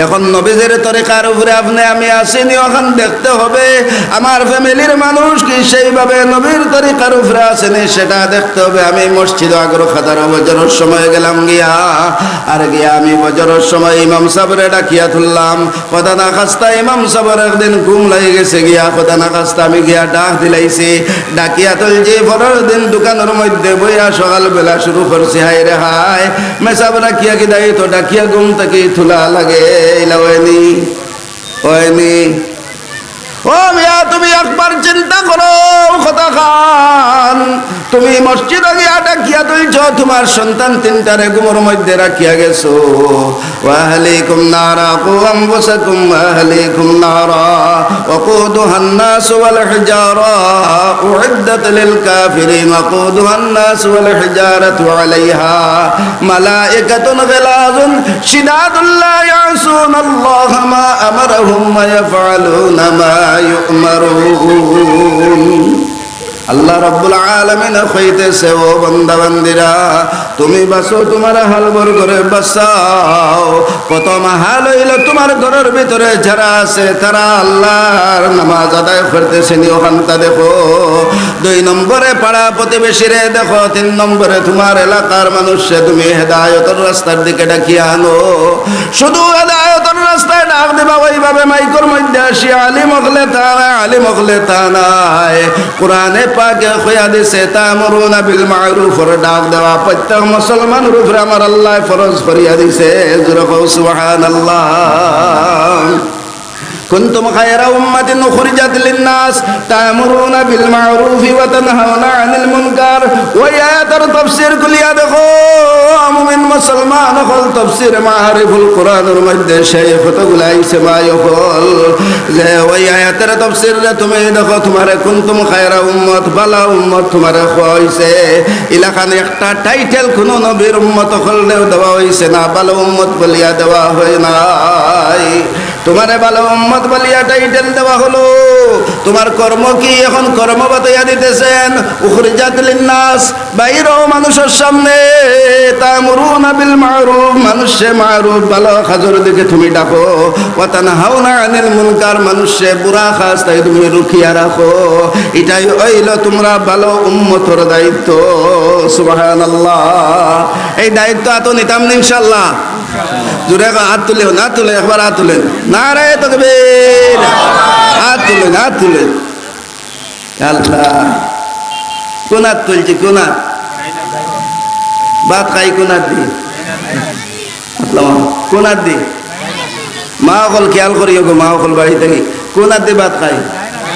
এখন নবীজির তরিকার উপরে আপনে আমি আছি নি, অখান দেখতে হবে। আমার ফ্যামিলির মানুষ কি সেইভাবে নবীর তরিকার উপরে আছে নি, সেটা দেখতে হবে। আমি মসজিদো আগর কাতারো ফজরর সময় গেলাম গিয়া, আর গিয়া আমি ফজরর সময় ইমাম সাবরে ডাকিয়া তুললাম। খুদা না খাস্তা ইমাম সাবর একদিন ঘুম লাগি গেছে গিয়া, খুদা না খাস্তা আমি গিয়া ডাক দিলাইছি, ডাকিয়া তুলছি। পরর দিন দোকানর মধ্যে বইয়া সকালবেলা শুরু করছি, হায় রে হায়, মেসাব রাখিয়া কিদাই তো ডাকিয়া ঘুম থাকি তুলা লাগে, ইলা অয়নি, অয়নি। ও মিয়া, তুমি একবার চিন্তা করো, কথা খান। তুমি মসজিদো গিয়া ডাকিয়া তুলছো, তুমার সন্তান তিনটারে ঘুমর মধ্যে রাখিয়া গেছো। وأهليكم نارا، قوا أنفسكم وأهليكم نارا وقودها الناس والحجارة أعدت للكافرين وقودها الناس والحجارة عليها ملائكة غلاظ شداد لا يعصون الله ما أمرهم ويفعلون ما يؤمرون। আল্লাহ রাব্বুল আলামিন কইতেছে, "ও বান্দা বান্দিরা, তুমি বাঁচো, তুমার আহলবর্গরে বাঁচাও।" প্রথম হাল অইলো, তুমার ঘরর ভিতরে যারা আছে, তারা আল্লাহর নামাজ আদায় করতেছে নি, অখানতা দেখো। দুই নম্বরে পাড়া প্রতিবেশীরে দেখো। তিন নম্বরে তুমার এলাকার মানুষরে তুমি হেদায়তর রাস্তার দিকে ডাকিয়া আনো। শুধু হেদায়তর রাস্তায় ডাক দিবা, ওইভাবে মাইকর মধ্যে আসি আলিম অকলে তা নায়, আলিম অকলে তা নায়। কোরআনে পাকে কইয়া দিছে, "তা'মুরুনা বিল মা'রুফর" ডাক দেওয়া প্রত্যেক মুসলমানর উপরে আমার আল্লায় ফরজ করিয়া দিছে। জোরে কও সুবহানাল্লাহ। كنتم خير أمة أخرجت للناس تأمرون بالمعروف وتنهون عن المنكر। ওই আয়াতর তাফসীর খুলিয়া দেখো, মুমিন মুসলমান অকল, তাফসীর মাআরিফুল কোরআনর মধ্যে সেই কতগুলা আইছে ভাই অকল, যে ওই আয়াতর তাফসীররে তুমি দেখো, তুমারে কুনতুম খায়রা উম্মত, ভালা উম্মত তুমারে কওয়া অইছে। ইলাখান একটা টাইটেল কুনু নবীর উম্মত অকলরেও দেওয়া অইছে না, ভালা উম্মত বলিয়া দেওয়া অয় নাই। তোমারে ভালো উম্মত বলিয়া টাইটেল দেওয়া হলো, তোমার কর্ম কি? এখন কর্ম বাতাইয়া দিতেছেন। উখরিজাত লিন্নাস, বাইর অও মানুষর সামনে, তা'মুরুনা বিল মা'রুফ, মানুষরে মা'রুফ ভালো কাজর দিকে তুমি ডাকো, ওয়া তানহাউনা আনিল মুনকার, মানুষরে বুরা কাজ থাকি তুমি রুকিয়া রাখো। ইটাই অইলো তোমরা ভালো উম্মতর দায়িত্ব। সুবহানাল্লাহ। এই দায়িত্ব আতো নিতাম নি ইনশাআল্লাহ? জোরে কও, আত তুলে, না তুলে, একবার আত তুলে। নারায়ে তাকবীর। আত তুলে, আত তুলে। আল্লাহ। কোন আত তুলছি, কোন আত? ভাত খাই কোন আত দি? আল্লাহ, কোন আত দি? মা অকল খেয়াল করিও গো, মা অকল বাড়ি থাকি। কোন আত দি ভাত খাই?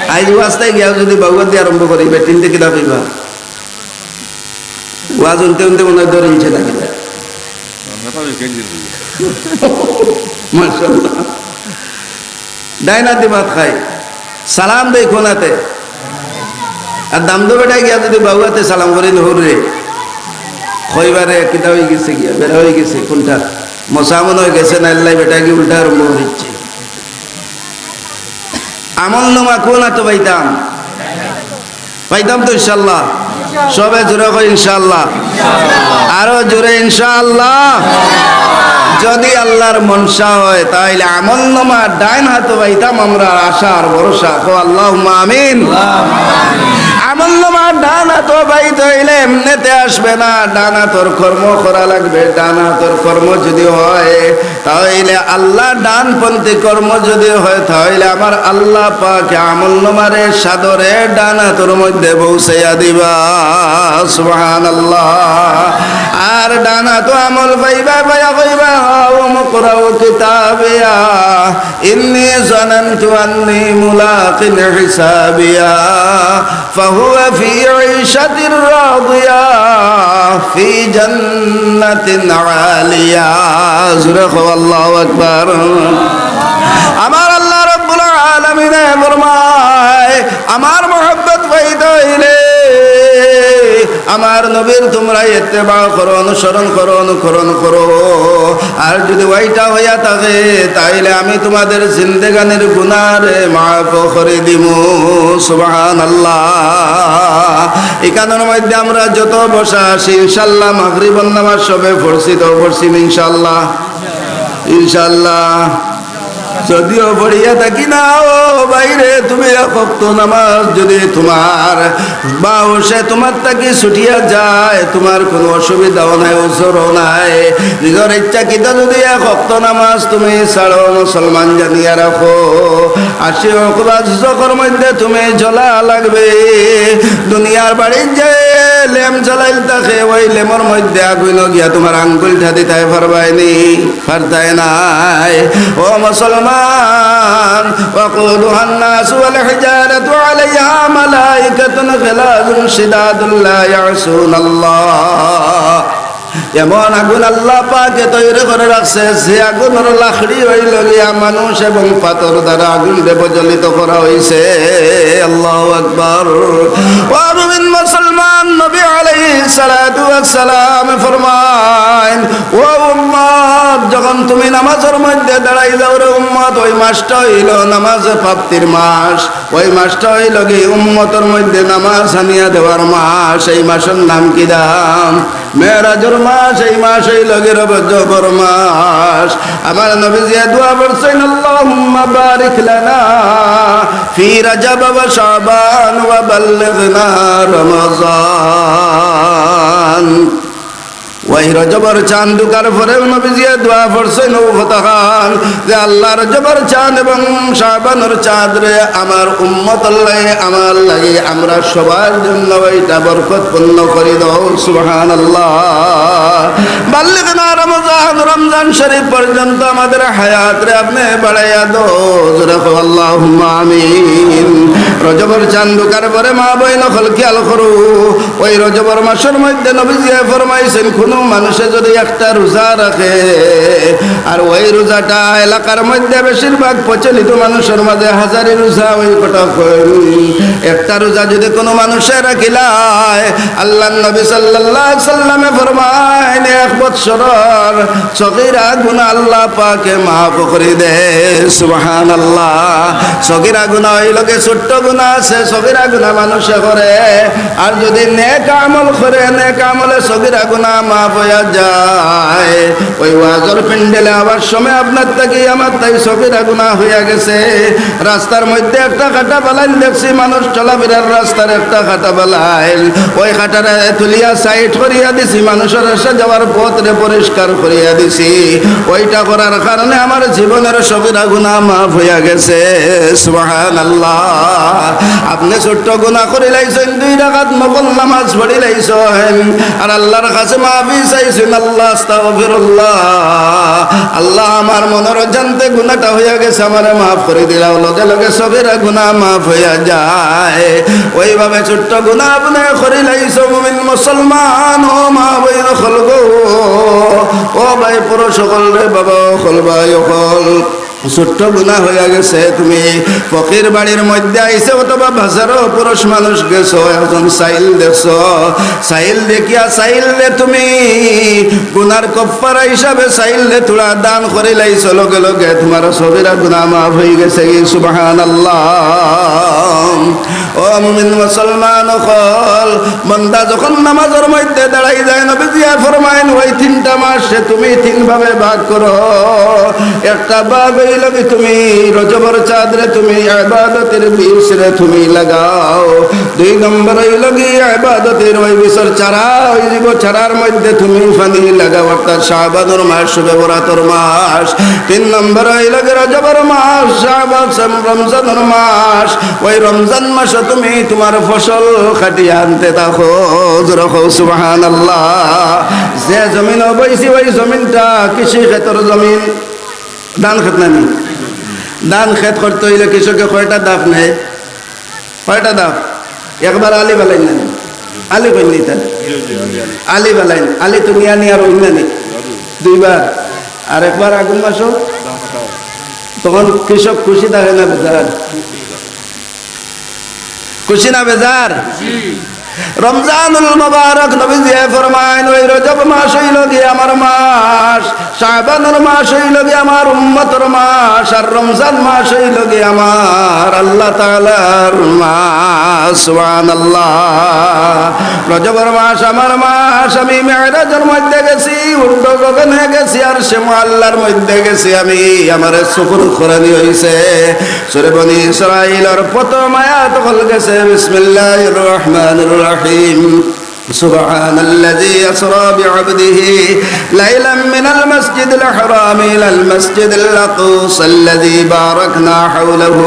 আইজ ওয়াজ থাকি গিয়া যদি বাউ আত দি আরম্ভ করি, বেটিন্তে কিতা কইবা? ওয়াজ হুনতে হুনতে মনে অয় দৌড় ইঞ্চে লাগে। মাশাআল্লাহ। ডাইন আত দি ভাত খাই, সালাম দেই কোন আতে? আর দামদো বেটায় গিয়া যদি বাউ আতে সালাম করি, হুররে, কইবারে কিতা অইগেছে গিয়া, বেড়া অইগেছে, কোনটা? মশা মনে অয় গেছে, না এল্লাই বেটায় গিয়া উল্টা আরম্ভ করিছে। আমল নামা কোন আতো পাইতাম? পাইতাম তো ইনশাআল্লাহ। সবে জোরে কই ইনশাআল্লাহ। আরো জোরে ইনশাআল্লাহ। যদি আল্লাহর মনশা হয়, তাইলে আমল নামা ডাইন হাতো পাইতাম আমরা, আশা আর ভরসা। কও আল্লাহুম্মা আমিন। আমল নামা ডান হাতো পাইতে অইলে এমনেতে আসবে না, ডান হাতর কর্ম করা লাগবে। ডান হাতর কর্ম যদি হয়, তাইলে আল্লাহ ডানপন্থী কর্ম যদি হয়, তাইলে আমার আল্লাহ পাকে আমল নামারে সাদরে ডান হাতর মধ্যে পৌঁছাইয়া দিবা। সুবহানাল্লাহ। আর ডান হাতো আমল পাইবা, পাইয়া কইবা, "হাউম ইকরাউ কিতাবিয়া, ইন্নী যানানতু আন্নী মুলাকিন হিসাবিয়া।" فهو في عيشة راضية في جنة عالية। জোরে কও আল্লাহু আকবার। আমার আল্লাহ রাব্বুল আলামিনে ফরমায়, আমার মহব্বত পাইতে অইলে আমার নবীর তোমরা ইত্তেবা করো, অনুসরণ করো, অনুকরণ করো। আর যদি ওইটা হইয়া থাকে, তাইলে আমি তোমাদের জিন্দেগানির গুনারে মাফ করি দিমু। সুবহানাল্লাহ। ইখানর মধ্যে আমরা যত বসা আছি, ইনশাআল্লাহ, মাগরিবর নামাজ সবে পড়ছি তো পড়ছি, ইনশাআল্লাহ, ইনশাআল্লাহ। যদিও পড়িয়া থাকি না, ও ভাইরে, তুমি এক ওয়াক্ত নামাজ যদি তোমার বাউসে তোমার থাকি ছুটিয়া যায়, তোমার কোনো অসুবিধাও নাই, উজরও নাই। নিজর ইচ্ছাকৃত যদি এক ওয়াক্ত নামাজ তুমি ছাড়ো, মুসলমান জানিয়া রাখো, আশি অকবার দোজখর মধ্যে তুমি জ্বলা লাগবে। দুনিয়ার বাড়িত যে লেম জ্বালাইল থাকে, ওই লেমর মধ্যে আগুন গিয়া তোমার আঙ্গুলটা দিতায় পারবায়নি। পারতায় নায়। ও মুসলমান, وقودها الناس والحجارة عليها ملائكة غلاظ شداد لا يعصون الله। এমন আগুন আল্লাহ পাকে তৈরি করে রাখছে, যে আগুনর লাকড়ি অইলো গিয়া মানুষ এবং পাথর দ্বারা আগুনরে প্রজ্বলিত করা অইছে। আল্লাহু আকবার। ও মুমিন মুসলমান, নবী আলাইহিস সালাতু ওয়াস সালাম ফরমাইন, ও উম্মত, যখন তুমি নামাজর মধ্যে দাঁড়াই যাও রে উম্মত, ওই মাসটা অইলো নামাজ প্রাপ্তির মাস, ওই মাসটা অইলো গি উম্মতর মধ্যে নামাজ আনিয়া দেওয়ার মাস। এই মাসর নাম কিতা? মেরাজর মাস। এই মাস অইলো গি রজবর মাস। আমার নবীজিয়ে দোয়া পড়ছইন, اللهم بارك لنا في رجب وشعبان وبلغنا رمضان। ওই রজবর চান ঢুকার পরেউ নবীজিয়ে দোয়া পড়ছইন ও কথাখান যে, আল্লাহ, রজবর চান এবং শাবানর চাঁদরে আমার উম্মতর লাগি, আমার লাগি, আমরা সবার জন্য ওইটা বরকতপূর্ণ করি দাও। সুবহানাল্লাহ। বাল্লিগনা রমজান, রমজান শরীফ পর্যন্ত আমাদের হায়াতরে আপনে বাড়াইয়া দাও। জোরে কও, আল্লাহুম্মা আমিন। রজবর চান ঢুকার পরে মা বইন অকল খেয়াল করো, ওই রজবর মাসর মধ্যে নবীজিয়ে ফরমাইছইন, কুনু মানুষ যদি একটা রোজা রাখে, আর ওই রোজাটা এলাকার মধ্যে বেশিরভাগ প্রচলিত মানুষের মাঝে হাজারি রোজা, ওই কথা কইন। একটা রোজা যদি কোনো মানুষে রাখিলায়, আল্লাহর নবী সাল্লাল্লাহু আলাইহি সাল্লামে ফরমাইন, এক বৎসরর সগীরা গুনাহ আল্লাহ পাকে মাফ করি দে। সুবহানাল্লাহ। সগীরা গুনাহ অইলো গি ছোট্ট গুনাহ আছে, সগীরা গুনাহ মানুষে করে, আর যদি নেক আমল করে, নেক আমলে সগীরা গুনাহ মাফ অইয়া যায়। ওই ওয়াজর প্যান্ডেলে আবার সময় আপনার থাকি আমার তাই সগীরা গুনাহ অইয়া গেছে। রাস্তার মধ্যে একটা কাটা বালাইন দেখছি, মানুষ চলাফেরার রাস্তার একটা কাটা বালাইন, ওই কাটারে তুলিয়া সাইড করিয়া দিছি, মানুষের আসা যাওয়ার পথরে পরিষ্কার করিয়া দিছি। ওইটা করার কারণে আমার জীবনের সগীরা গুনাহ মাফ অইয়া গেছে। সুবহানাল্লাহ। আপনে ছোট্ট গুনাহ করিলাইছইন, দুই রাকাত নফল নামাজ পড়িলাইছইন, আর আল্লাহর কাছে মাফি চাইছইন, "আল্লাহ, আস্তাগফিরুল্লাহ, আল্লাহ, আমার মনের অজান্তে গুনাহটা অইয়া গেছে, আমারে মাফ করি দিলাও।" লগে লগে সগীরা গুনাহ মাফ অইয়া যায়। ওইভাবে ছোট্ট গুনাহ আপনে করিলাইছো, মুমিন মুসলমান, ও মা বইন অকল গো, ও ভাই পুরুষ অকল রে, বাবা অকল, ভাই অকল, ছোট্ট গুনাহ অইয়া গেছে। তুমি ফকির বাড়ির মধ্যে আইছো অথবা বাজারো পুরুষ মানুষ গেছো, একজন চাইল দেখছো, চাইল দেখিয়া চাইলরে তুমি গুনার কফফারা হিসাবে চাইলরে থুড়া দান করিলাইছো, লগে লগে তুমার সগীরা গুনাহ মাফ অইগেছে। সুবহানাল্লাহ। ও মুমিন মুসলমান অকল, বান্দা যখন নামাজর মধ্যে দাঁড়াই যায়, নবীজিয়ে ফরমাইন, ওই তিনটা মাসরে তুমি তিন ভাগে ভাগ করো। একটা ভাগ অইলো গি তুমি রজবর চাঁদরে তুমি ইবাদতর বীজরে তুমি লাগাও। দুই নম্বর অইলো গি ইবাদতর ওই বীজর চারা অইযিবো, চারার মধ্যে তুমি পানি লাগাও, অর্থাৎ শাবানর মাস, শবে বরাতর মাস। তিন নম্বর অইলো গি রজবর মাস, শাবান, রমজানর মাস। ওই রমজান মাসো তুমি তুমার ফসল কাটিয়া আনতে থাকো। জোরে কও সুবহানাল্লাহ। যে জমিনো বইছি ওই জমিনটা কৃষি ক্ষেতর জমিন, ধান ক্ষেত নানি? ধান ক্ষেত করতে অইলে কৃষকে কয়টা ধাপ নেয়? কয়টা ধাপ? একবার আলি বালাইন নানি? আলি কইন নি তার? আলি বালাইন। আলি তো নিয়া নিয়া আর অইন নানি? দুইবার। আর একবার আগুন মাসো? তখন কৃষক খুশি থাকে না বেজার? খুশি না বেজার? রমজানুল মোবারক নবীজিয়ে ফরমাইন, ওই রজব মাস অইলো গি আমার মাস, শাবানর মাস অইলো গি আমার উম্মতর মাস, আর রমজান মাস অইলো গি আমার আল্লাহ তাআলার মাস। সুবহানাল্লাহ। রজবর মাস আমার মাস, আমি মেরাজর মধ্যে গেছি, উর্ধ গগনে গেছি, আরশে মুআল্লার মধ্যে গেছি, আমি আমারে সুকুন করানি অইছে। সূরা বনি ইসরাইলর প্রথম আয়াত অকল গেছে, বিসমিল্লাহির রহমানির রহিম। سبحان الذي أسرى بعبده ليلا من المسجد الحرام إلى المسجد الأقصى الذي باركنا حوله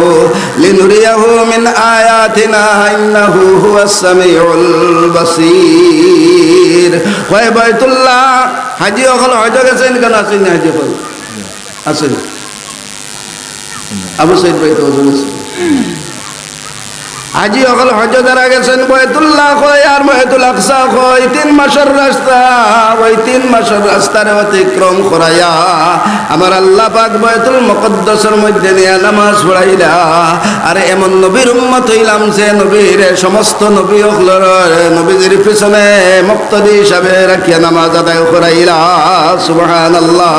لنريه من آياتنا إنه هو السميع البصير। কয় বায়তুল্লাহ, হাজি অকল হজ গেছইন কেন আছইন না হাজি অকল? আছে। আবু সাইদ ভাই তো ওজন আছে। হাজি অকল হজ যারা গেছইন, বায়তুল্লাহ কয় আর বায়তুল আকসা কয়, তিন মাসর রাস্তা, ওই তিন মাসর রাস্তারে অতিক্রম করাইয়া আমার আল্লাহ পাক বায়তুল মুকাদ্দাসর মধ্যে নিয়া নামাজ পড়াইলা। আর এমন নবীর উম্মত অইলাম যে নবীরে সমস্ত নবী অকলর নবীজির পিছনে মুক্তাদি হিসাবে রাখিয়া নামাজ আদায় করাইলা। সুবহানাল্লাহ।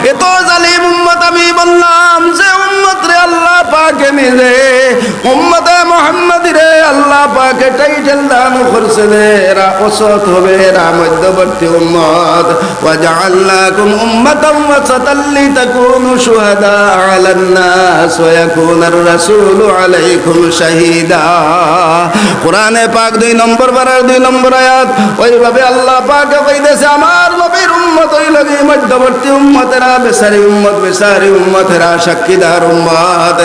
এত জালিম উম্মত আমি বললাম যে উম্মতরে আল্লাহ পাকে নিজে উম্মতে মুহাম্মাদিরে আল্লাহ পাকে টাইটেল দান করছে যে এরা অসৎ হবে, এরা মধ্যবর্তী উম্মত। وجعلناكم أمة وسطا لتكونوا شهداء على الناس ويكون الرسول عليكم شهيدا। কোরআনে পাক দুই নম্বর পারার দুই নম্বর আয়াত, ওইভাবে আল্লাহ পাকে কইতেছে, আমার নবীর উম্মত অইলো গি মধ্যবর্তী উম্মত, এরা বেচারি উম্মত, বেচারি উম্মত, এরা সাক্ষীদার উম্মত।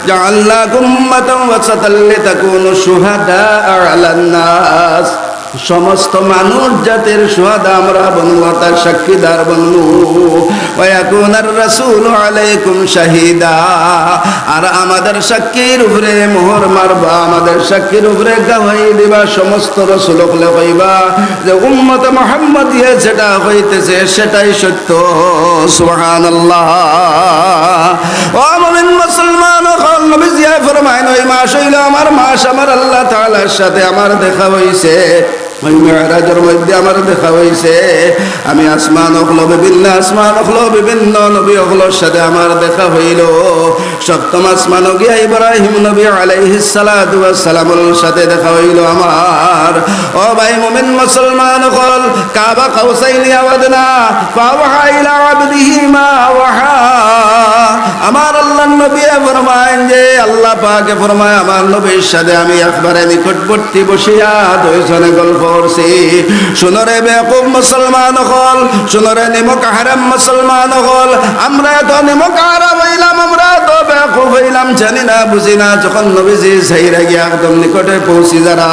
جعلناكم أمة وسطا لتكونوا شهداء على الناس। সমস্ত মানুষ জাতির শুহাদা আমরা বনমু, অর্থাৎ সাক্ষীদার বনমু। ওয়া ইয়াকুনার রাসূলু আলাইকুম শাহিদা, আর আমাদের সাক্ষীর উপরে মোহর মারবা, আমাদের সাক্ষীর উপরে গওয়াহি দিবা। সমস্ত রসুল অকলে কইবা যে উম্মতে মুহাম্মদিয়ে যেটা কইতেছে সেটাই সত্য। সুবহানাল্লাহ। ও মুমিন মুসলমান অকল, নবীজিয়ে ফরমাইন, ওই মাস অইলো আমার মাস, আমার আল্লাহ তাআলার সাথে আমার দেখা অইছে। ওই মেরাজর মধ্যে আমার দেখা অইছে। আমি আসমান অকলো, বিভিন্ন আসমান অকলো, বিভিন্ন নবী অকলর সাথে আমার দেখা অইলো। সপ্তম আসমানো গিয়া ইব্রাহিম নবী আলাইহিস সালাতু ওয়াস সালামর সাথে দেখা অইলো আমার। ও ভাই মুমিন মুসলমান অকল, কাবা কাউসাইনি আও আদনা, ফাআওহা ইলা আবদিহি মা আওহা। আমার আল্লাহর নবী ফরমাইন যে, আল্লাহ পাকে ফরমায়, আমার নবীর সাথে আমি একবারে নিকটবর্তী বসিয়া দুইজনে গল্প করছি। শুনো রে বেকুব মুসলমান অকল, শুনো রে নিমক হারাম মুসলমান অকল, আমরা এত নিমক হারাম অইলাম, আমরা এত বেকুব অইলাম, জানি না, বুঝি না, যখন নবীজি সাইরা গিয়া একদম নিকটে পৌঁছি যারা,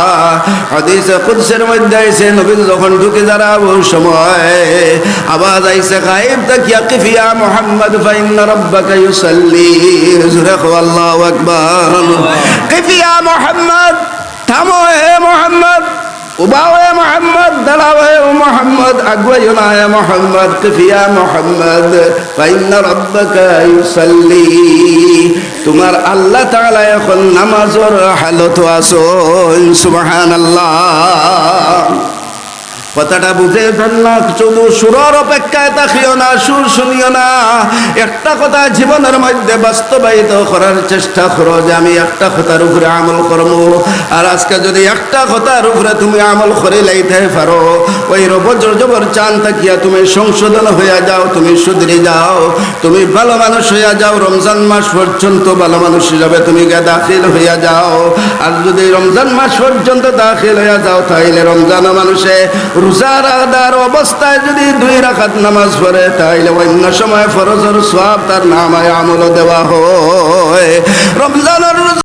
হাদিসে কুদসির মধ্যে আইছে, নবী যখন ঢুকি যারা, ওই সময় আওয়াজ আইছে গায়েব থাকিয়া, "কিফ ইয়া মুহাম্মদ, ফাইন্না রাব্বাকা ইউসাল্লি।" জোরে কও, "আল্লাহু আকবার।" "কিফ ইয়া মুহাম্মদ, থামো হে মুহাম্মদ, উবাও হে মুহাম্মদ, দাঁড়াও হে মুহাম্মদ, আগুয়াইও না হে মুহাম্মদ, কিফ ইয়া মুহাম্মদ, ফাইন্না রাব্বাকা ইউসাল্লি।" তোমার আল্লাহ তাআলা এখন নামাজর হালতো আছইন। সুবহানাল্লাহ। কথাটা বুঝে যান না, শুধু সুরর অপেক্ষায় তাকিও না, সুর শুনিও না। একটা কথা জীবনের মধ্যে বাস্তবায়িত করার চেষ্টা করো যে আমি একটা কথার উপরে আমল করমু। আর আজকে যদি একটা কথার উপরে তুমি আমল করি লাইতে পারো, ওই রব জবর চান থাকিয়া তুমি সংশোধন হইয়া যাও, তুমি শুধরি যাও, তুমি ভালো মানুষ হইয়া যাও, রমজান মাস পর্যন্ত ভালো মানুষ হিসাবে তুমি গিয়া দাখিল হইয়া যাও। আর যদি রমজান মাস পর্যন্ত দাখিল হইয়া যাও, তাইলে রমজান মাসে রোজা রাখদার অবস্থায় যদি দুই রাকাত নামাজ পড়ে, তাইলে অন্য সময় ফরজর সওয়াব তার নামায় আমল দেওয়া হয়। রমজানের রোজা